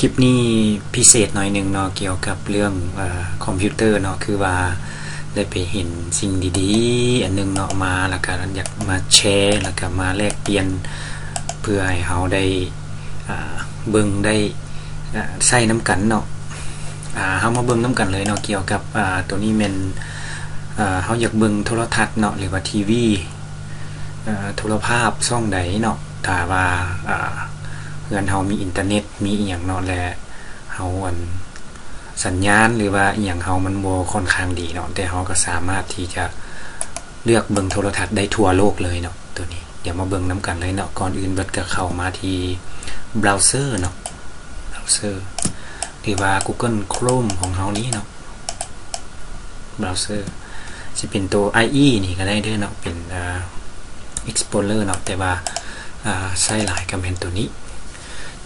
ຄລິບນີ້ພິເສດໜ້ອຍໜຶ່ງເນາະ ກ່ຽວກັບເລື່ອງ ເອີ ຄອມພິວເຕີເນາະ ຄືວ່າໄດ້ໄປເຫັນສິ່ງດີໆອັນໜຶ່ງເນາະມາ ແລ້ວກະຢາກມາແຊ ແລ້ວກະມາແລກປ່ຽນ ເພື່ອໃຫ້ເຮົາໄດ້ ເອີ ເບິ່ງໄດ້ ເອີ ໃຊ້ນຳກັນເນາະ. ເຮົາມາເບິ່ງນຳກັນເລີຍເນາະ ກ່ຽວກັບ ເອີ ໂຕນີ້ແມ່ນ ເອີ ເຮົາຢາກເບິ່ງໂທລະທັດເນາະ ຫຼືວ່າທີວີ ເອີ ໂທລະພາບຊ່ອງໃດເນາະ ຖ້າວ່າ ເອີ ເຮືອນເຮົາມີອິນເຕີເນັດ ມີອີ່ຫຍັງເນາະ ແລະ ເຮົາ ອັນ ສັນຍານ ຫຼືວ່າອີ່ຫຍັງເຮົາມັນບໍ່ຄ່ອນຂ້າງດີເນາະ ແຕ່ເຮົາກໍສາມາດທີ່ຈະເລືອກເບິ່ງໂທລະທັດໄດ້ທົ່ວໂລກເລີຍເນາະ ໂຕນີ້. ດຽວມາເບິ່ງນຳກັນເລີຍເນາະ. ກ່ອນອື່ນເບິດກໍເຂົ້າມາທີ່ບຣາວເຊີເນາະ ບຣາວເຊີ ຫຼືວ່າ Google Chrome ຂອງເຮົານີ້ເນາະ. ບຣາວເຊີ ຊິເປັນໂຕ IE ນີ້ກໍໄດ້ເດີເນາະ ເປັນ ເອີ Explorer ເນາະ ແຕ່ວ່າ ເອີ ໃຊ້ຫຼາຍກໍແມ່ນໂຕນີ້.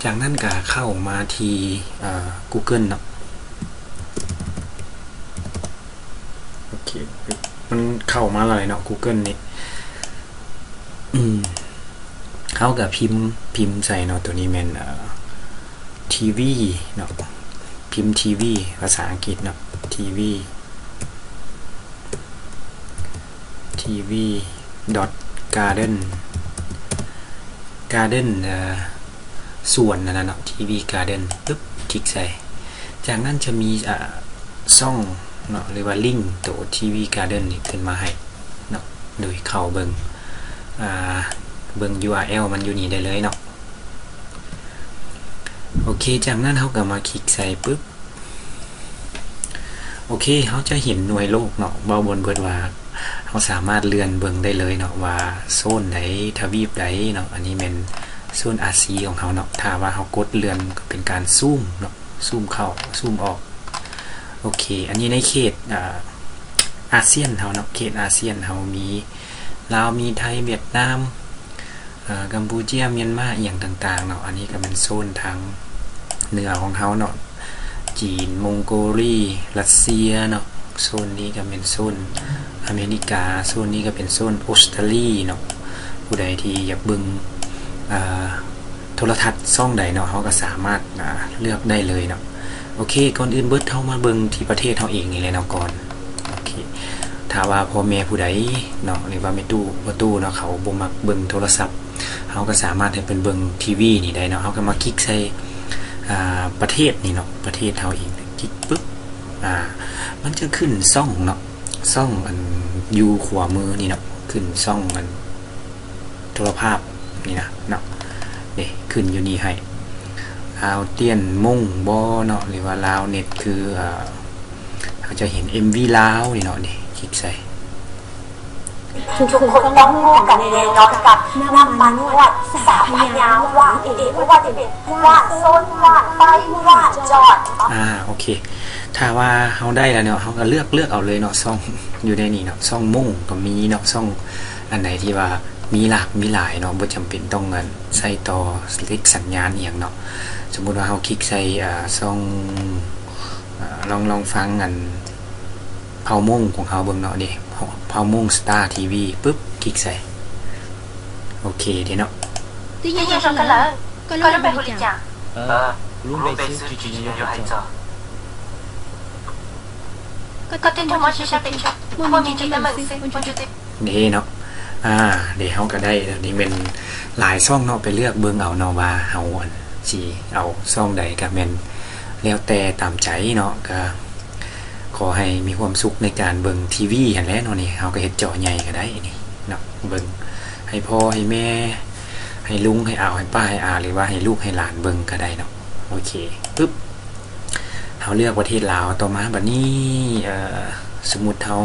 ຈາກນັ້ນກໍເຂົ້າມາທີ່ ເອີ Google ເນາະ. ໂອເຄ ມັນເຂົ້າມາແລ້ວເນາະ Google ນີ້ ອືມ ເຮົາກໍພິມ ພິມໃສ່ເນາະ ໂຕນີ້ແມ່ນ ເອີ ທີວີເນາະ ພິມທີວີ ພາສາອັງກິດເນາະ ທີວີ ທີວີ ດອດ ກາເດັນ ກາເດັນ ເອີ ສວນນັ້ນນະເນາະ ທີວີ ກາເດັນ ປຶບ ຄລິກໃສ່. ຈາກນັ້ນຈະມີ ເອີ ຊ່ອງເນາະ ຫຼືວ່າລິງໂຕທີວີ ກາເດັນນີ້ຂຶ້ນມາໃຫ້ເນາະ ໂດຍເຂົ້າເບິ່ງ ເອີ ເບິ່ງ URL ມັນຢູ່ນີ້ໄດ້ເລີຍເນາະ. ໂອເຄ ຈາກນັ້ນເຮົາກໍມາຄລິກໃສ່ປຶບ ໂອເຄ ເຮົາຈະເຫັນໜ່ວຍໂລກເນາະ ເວົ້າບົນເບິດວ່າ ເຮົາສາມາດເລື່ອນເບິ່ງໄດ້ເລີຍເນາະ ວ່າໂຊນໃດ ທະວີບໃດເນາະ. ອັນນີ້ແມ່ນໂຊນອາຊີຂອງເຮົາເນາະ ຖ້າວ່າເຮົາກົດເລື່ອນກໍເປັນການຊູມເນາະ ຊູມເຂົ້າ ຊູມອອກ. ໂອເຄ ອັນນີ້ໃນເຂດ ອາ ອາຊຽນເຮົາເນາະ ເຂດອາຊຽນເຮົາມີລາວ ມີໄທ ຫວຽດນາມ ກຳປູເຈຍ ມຽນມາ ອີ່ຫຍັງຕ່າງໆເນາະ. ອັນນີ້ກໍແມ່ນໂຊນທາງເໜືອຂອງເຮົາເນາະ ຈີນ ມົງໂກລີ ຣັດເຊຍເນາະ. ໂຊນນີ້ກໍແມ່ນໂຊນອາເມລິກາ ໂຊນນີ້ກໍເປັນໂຊນອົດສະຕາລີເນາະ. ຜູ້ໃດທີ່ຢາກເບິ່ງ ເອີ ໂທລະທັດຊ່ອງໃດເນາະ ເຮົາກໍສາມາດ ອາ ເລືອກໄດ້ເລີຍເນາະ. ໂອເຄ ກ່ອນອື່ນເບິດເຮົາມາເບິ່ງທີ່ປະເທດເຮົາເອງນີ້ແຫຼະເນາະກ່ອນ. ໂອເຄ ຖ້າວ່າພໍ່ແມ່ຜູ້ໃດເນາະ ຫຼືວ່າແມ່ຕູ້ພໍ່ຕູ້ເນາະ ເຂົາບໍ່ມັກເບິ່ງໂທລະສັບ ເຮົາກໍສາມາດໃຫ້ເພິ່ນເບິ່ງທີວີນີ້ໄດ້ເນາະ. ເຮົາກໍມາຄລິກໃສ່ ອາ ປະເທດນີ້ເນາະ ປະເທດເຮົາເອງ ຄລິກປຶບ ອາ ມັນຈະຂຶ້ນຊ່ອງເນາະ ຊ່ອງອັນຢູ່ຂວາມືນີ້ເນາະ ຂຶ້ນຊ່ອງອັນ ໂທລະພາບນີ້ນະເນາະ ເດ້ ຂຶ້ນຢູ່ນີ້ໃຫ້ ລາວຕ້ຽນມົ້ງບໍ່ເນາະ ຫຼືວ່າລາວເນັດ ຄື ເອີ ເຮົາຈະເຫັນເອັມວີລາວນີ້ເນາະ ເດ້ ຄລິກໃສ່. ທຸກຄົນຕ້ອງຮູ້ກັນແນ່ນອນກັບນ້ຳມັນງວດສາມພະຍາງ ວາ ເອ ວາ ເອ ວາ ໂຊນ ວາ ໄຟ ວາ ຈອດ. ອາ ໂອເຄ ຖ້າວ່າເຮົາໄດ້ແລ້ວເນາະ ເຮົາກໍເລືອກ ເລືອກເອົາເລີຍເນາະ ຊ່ອງຢູ່ໃນນີ້ເນາະ ຊ່ອງມົ້ງກໍມີເນາະ ຊ່ອງ ອັນໃດທີ່ວ່າມີຫຼາກມີຫຼາຍເນາະ ບໍ່ຈຳເປັນຕ້ອງ ອັນ ໃຊ້ຕໍ່ເລກສັນຍານອີ່ຫຍັງເນາະ. ສົມມຸດວ່າເຮົາຄລິກໃສ່ ອາ ຊ່ອງ ອາ ລອງ ລອງຟັງ ອັນ ເຜົ່າມົ້ງຂອງເຮົາເບິ່ງເນາະ ເດ້ ເຜົ່າ ເຜົ່າມົ້ງສະຕາທີວີ ປຶບ ຄລິກໃສ່. ໂອເຄເດ້ເນາະ. ເດ້ເນາະ ອາ ເດ້ ເຮົາກໍໄດ້ ນີ້ແມ່ນຫຼາຍຊ່ອງເນາະ ໄປເລືອກເບິ່ງເອົາເນາະ ວ່າເຮົາ ອັນ ຊິເອົາຊ່ອງໃດ ກໍແມ່ນແລ້ວແຕ່ຕາມໃຈເນາະ. ກໍຂໍໃຫ້ມີຄວາມສຸກໃນການເບິ່ງທີວີຫັ້ນແຫຼະເນາະ. ນີ້ເຮົາກໍເຮັດຈໍໃຫຍ່ກໍໄດ້ນີ້ເນາະ ເບິ່ງໃຫ້ພໍ່ໃຫ້ແມ່ ໃຫ້ລຸງໃຫ້ອາວ ໃຫ້ປ້າໃຫ້ອາ ຫຼືວ່າໃຫ້ລູກໃຫ້ຫຼານເບິ່ງກໍໄດ້ເນາະ. ໂອເຄ ປຶບ ເຮົາເລືອກປະເທດລາວ. ຕໍ່ມາບັດນີ້ ເອີ ສົມມຸດເຮົາ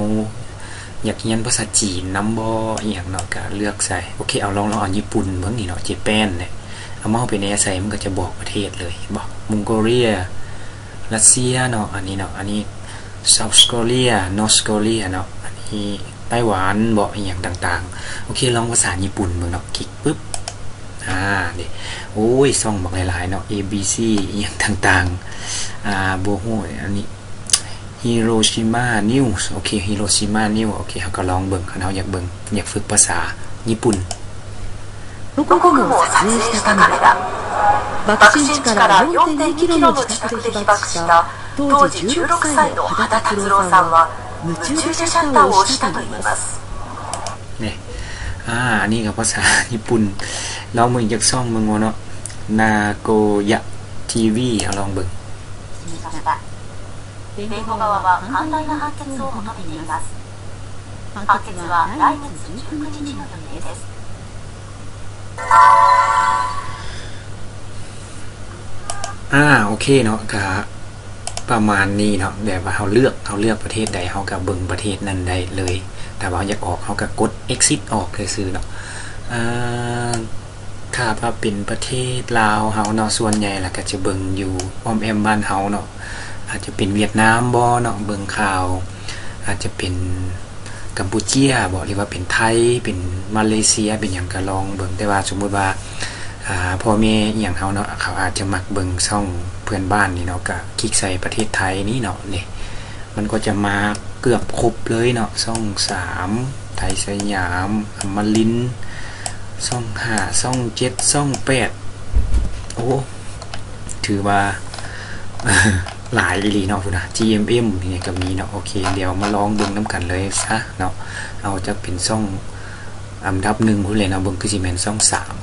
ຢາກຮຽນພາສາຈີນນຳບໍ່ ອີ່ຫຍັງເນາະ ກະເລືອກໃສ່. ໂອເຄ ເອົາ ລອງ ລອງເອົາຍີ່ປຸ່ນເບິ່ງນີ້ເນາະ ເຈແປນເນຍ ເອົາເມົ້າໄປແນະໃສ່ ມັນກໍຈະບອກປະເທດເລີຍ ເຫັນບໍ່? ມົງໂກເລຍ ຣັດເຊຍເນາະ ອັນນີ້ເນາະ ອັນນີ້ South Korea North Korea ເນາະ ອັນນີ້ ໄຕ້ຫວັນເບາະ ອີ່ຫຍັງຕ່າງໆ. ໂອເຄ ລອງພາສາຍີ່ປຸ່ນເບິ່ງເນາະ ຄລິກປຶບ ອາ ນີ້ ໂອ້ຍ ຊ່ອງບັກຫຼາຍໆເນາະ ເອບີຊີ ອີ່ຫຍັງຕ່າງໆ ອາ ບໍ່ຮູ້ ອັນນີ້ Hiroshima News ໂອເຄ Hiroshima News ໂອເຄ ເຮົາກໍລອງເບິ່ງ ຄັນເຮົາຢາກເບິ່ງ ຢາກຝຶກພາສາຍີ່ປຸ່ນ. ロココンを撮影したカメラだ。爆心地からよんてんにキロの自宅で被爆した当時じゅうろくさいの秦達郎さんは夢中でシャッターを押したといいます。ນີ້ ອາ ອັນນີ້ກໍພາສາຍີ່ປຸ່ນ. ລອງເບິ່ງຈັກຊ່ອງເບິ່ງເນາະ ນາໂກຍະທີວີ ເຮົາລອງເບິ່ງ. ອາ ໂອເຄເນາະ ກະປະມານນີ້ເນາະ ແບບວ່າເຮົາເລືອກ ເຮົາເລືອກປະເທດໃດ ເຮົາກະເບິ່ງປະເທດນັ້ນໄດ້ເລີຍ. ຖ້າວ່າເຮົາຢາກອອກ ເຮົາກະກົດເອັກຊິດອອກຊື່ໆເນາະ. ອາ ຖ້າວ່າເປັນປະເທດລາວເຮົາເນາະ ສ່ວນໃຫຍ່ລະກະຈະເບິ່ງຢູ່ອ້ອມແອ້ມບ້ານເຮົາເນາະ ອາດຈະເປັນຫວຽດນາມບໍເນາະ ເບິ່ງຂ່າວ ອາດຈະເປັນກຳປູເຈຍບໍ ຫຼືວ່າເປັນໄທ ເປັນມາເລເຊຍ ເປັນຫຍັງກະລອງເບິ່ງ. ແຕ່ວ່າສົມມຸດວ່າ ອາ ພໍ່ແມ່ອີ່ຫຍັງເຮົາເນາະ ເຂົາອາດຈະມັກເບິ່ງຊ່ອງເພື່ອນບ້ານນີ້ເນາະ ກະຄລິກໃສ່ປະເທດໄທນີ້ເນາະ ນີ້ ມັນກໍຈະມາເກືອບຄົບເລີຍເນາະ ຊ່ອງສາມ ໄທສະຫຍາມ ອະມະລິນ ຊ່ອງຫ້າ ຊ່ອງເຈັດ ຊ່ອງແປດ ໂອ້ ຖືວ່າຫຼາຍອີ່ຫຼີເນາະ ພຸ້ນນະ ຈີເອັມເອັມ ນີ້ກະມີເນາະ. ໂອເຄ ດຽວມາລອງເບິ່ງນຳກັນເລີຍຊະເນາະ ເອົາຈັກເປັນຊ່ອງອັນດັບໜຶ່ງພຸ້ນແຫຼະເນາະ ເບິ່ງຄືຊິແມ່ນຊ່ອງສາມ.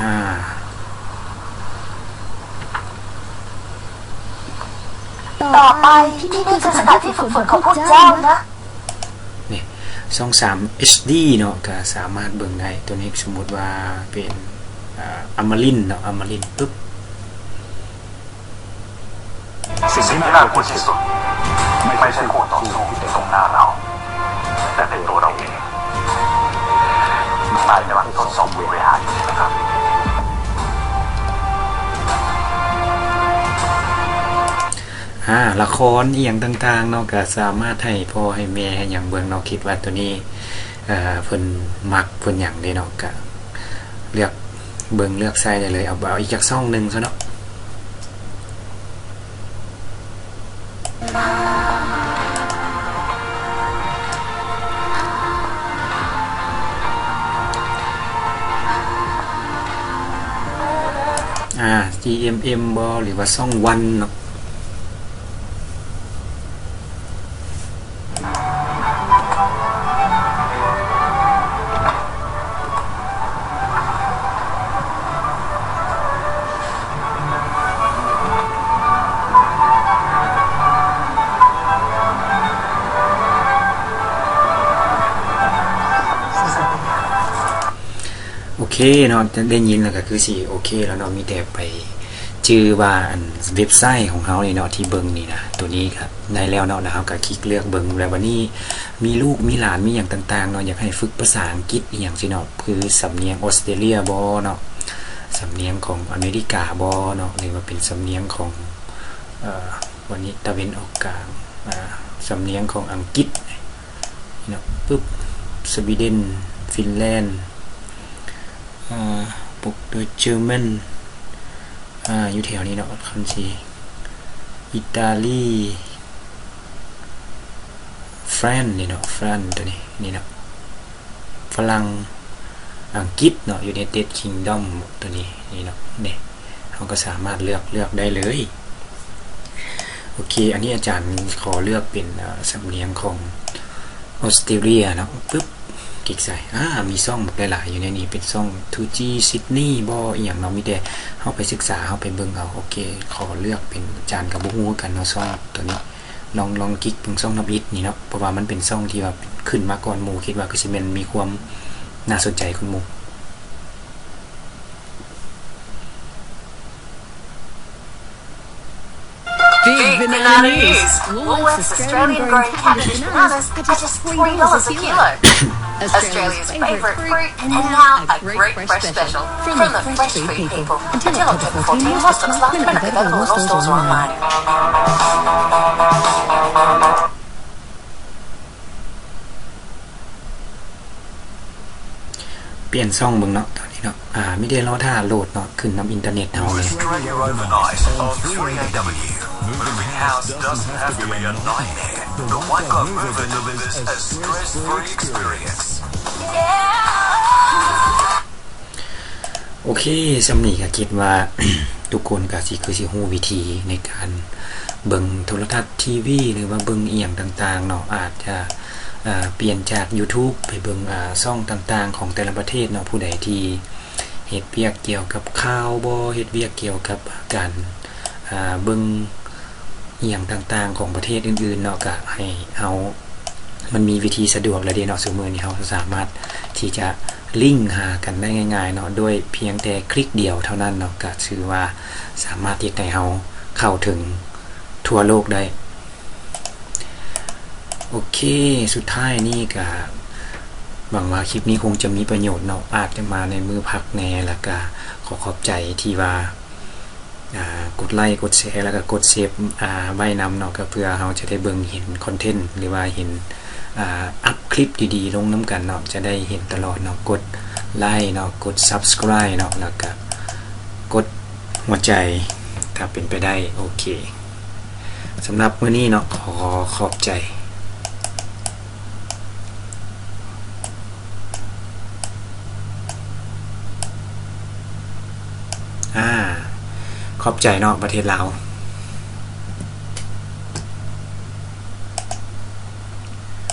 ອາ ຕໍ່ໄປ ທີ່ນີ້ຄືສະຖານທີ່ຝຶກຝົນຂອງພວກເຈົ້ານະ. ນີ້ ຊ່ອງສາມ ເອັດດີ ເນາະ ກະສາມາດເບິ່ງໄດ້. ໂຕນີ້ສົມມຸດວ່າເປັນ ອາ ອະມະລິນເນາະ ອະມະລິນ ປຶບ. สิ่งที่น่ากลัวที่สุดไม่ใช่คู่ต่อสู้ที่อยู่ตรงหน้าเรา แต่เป็นตัวเราเอง นายกำลังทดสอบวิหารอยู่นะครับ ອາ ລະຄອນອີ່ຫຍັງຕ່າງໆເນາະ ກະສາມາດໃຫ້ພໍ່ໃຫ້ແມ່ໃຫ້ຫຍັງເບິ່ງເນາະ. ຄິດວ່າໂຕນີ້ ເອີ ເພິ່ນມັກເພິ່ນຫຍັງເດ້ເນາະ ກະເລືອກເບິ່ງເລືອກໃຊ້ໄດ້ເລີຍ. ເອົາ ເອົາອີກຈັກຊ່ອງໜຶ່ງຊະເນາະ. ອາ ຈີເອັມເອັມ ບໍ ຫຼືວ່າຊ່ອງວັນເນາະ. ໂອເຄເນາະ ໄດ້ຍິນແລ້ວກະຄືຊິໂອເຄແລ້ວເນາະ ມີແຕ່ໄປຈື່ວ່າອັນເວັບໄຊຂອງເຮົານີ້ເນາະ ທີ່ເບິ່ງນີ້ນະ ໂຕນີ້ກະໄດ້ແລ້ວເນາະ ແລ້ວເຮົາກະຄລິກເລືອກເບິ່ງ. ແລ້ວບາດນີ້ມີລູກມີຫຼານມີຫຍັງຕ່າງໆເນາະ ຢາກໃຫ້ຝຶກພາສາອັງກິດອີ່ຫຍັງຊີ້ເນາະ ຄືສຳນຽງອອສເຕຣເລຍບໍເນາະ ສຳນຽງຂອງອາເມລິກາບໍເນາະ ຫຼືວ່າເປັນສຳນຽງຂອງ ເອີ ວັນນີ້ຕາເວັນອອກກາງ ອາ ສຳນຽງຂອງອັງກິດເນາະ ປຶບ ສະວີເດັນ ຟິນແລນ ອາ ປຶບ ເຈີເມີນ ອາ ຢູ່ແຖວນີ້ເນາະ ຄັນຊິ ອີຕາລີ ຟຣານ ນີ້ເນາະ ຟຣານ ໂຕນີ້ ນີ້ເນາະ ຝຣັ່ງ ອັງກິດເນາະ ຢູໄນເຕັດຄິງດອມ ໂຕນີ້ ນີ້ເນາະ ນີ້ ເຮົາກໍສາມາດເລືອກ ເລືອກໄດ້ເລີຍ. ໂອເຄ ອັນນີ້ອາຈານຂໍເລືອກເປັນ ເອີ ສຳນຽງຂອງອອສເຕຣເລຍເນາະ ປຶບ ຄລິກໃສ່ ອາ ມີຊ່ອງບັກຫຼາຍໆຢູ່ໃນນີ້ ເປັນຊ່ອງທູຈີ ຊິດນີ ບໍ ອີ່ຫຍັງເນາະ ມີແຕ່ເຮົາໄປສຶກສາ ເຮົາໄປເບິ່ງເອົາ. ໂອເຄ ຂໍເລືອກເປັນ ອາຈານກໍບໍ່ຮູ້ຄືກັນເນາະ ຊ່ອງໂຕນີ້ ລອງ ລອງຄລິກເບິ່ງຊ່ອງທຳອິດນີ້ເນາະ ເພາະວ່າມັນເປັນຊ່ອງທີ່ວ່າຂຶ້ນມາກ່ອນໝູ່ ຄິດວ່າຄືຊິແມ່ນມີຄວາມໜ້າສົນໃຈກວ່າໝູ່. Big Banana News. Woolworths Australian grown Cavendish bananas are just three dollars a kilo. Australia's favourite fruit, and now a great fresh special from the Fresh Food People. Until October fourteen while stocks last, available in all stores or online. ປ່ຽນຊ່ອງເບິ່ງເນາະ ຕອນນີ້ເນາະ ອາ ມີແຕ່ລໍຖ້າໂຫຼດເນາະ ຂຶ້ນນຳອິນເຕີເນັດເຮົາເລີຍ. Australia overnight on three A W. Moving house doesn't have to be a nightmare. The White Glove Mover delivers a stress-free experience. ໂອເຄ ສ່ຳນີ້ກໍຄິດວ່າ ທຸກຄົນກໍຊິ ຄືຊິຮູ້ວິທີໃນການເບິ່ງໂທລະທັດ ທີວີ ຫຼືວ່າເບິ່ງອີ່ຫຍັງຕ່າງໆເນາະ ອາດຈະ ເອີ ປ່ຽນຈາກ YouTube ໄປເບິ່ງ ເອີ ຊ່ອງຕ່າງໆຂອງແຕ່ລະປະເທດເນາະ ຜູ້ໃດທີ່ເຮັດວຽກກ່ຽວກັບຂ່າວບໍ ເຮັດວຽກກ່ຽວກັບການ ເອີ ເບິ່ງ ອີ່ຫຍັງຕ່າງໆຂອງປະເທດອື່ນໆເນາະ ກະໃຫ້ເຮົາ ມັນມີວິທີສະດວກແລ້ວເດ້ເນາະ ຊຸມື້ນີ້ເຮົາສາມາດທີ່ຈະລິງຫາກັນໄດ້ງ່າຍໆເນາະ ດ້ວຍພຽງແຕ່ຄລິກດຽວເທົ່ານັ້ນເນາະ ກະຖືວ່າສາມາດເຮັດໃຫ້ເຮົາເຂົ້າເຖິງທົ່ວໂລກໄດ້. ໂອເຄ ສຸດທ້າຍນີ້ກະຫວັງວ່າຄລິບນີ້ຄົງຈະມີປະໂຫຍດເນາະ ອາດຈະມາໃນມື້ພັກແດ່ ແລ້ວກະຂໍຂອບໃຈທີ່ວ່າ ອ່າ ກົດໄລ ກົດແຊ ແລ້ວກໍກົດເຊບ ອ່າ ໄວ້ນຳເນາະ ກໍເພື່ອເຮົາຈະໄດ້ເບິ່ງເຫັນຄອນເທັນ ຫຼືວ່າເຫັນ ອ່າ ອັບຄລິບດີໆລົງນຳກັນເນາະ ຈະໄດ້ເຫັນຕະຫຼອດເນາະ ກົດໄລເນາະ ກົດ Subscribe ເນາະ ແລ້ວກໍກົດຫົວໃຈ ຖ້າເປັນໄປໄດ້. ໂອເຄ ສຳລັບມື້ນີ້ເນາະ ຂໍຂອບໃຈ. ອາ ຂອບໃຈເນາະ ປະເທດລາວ.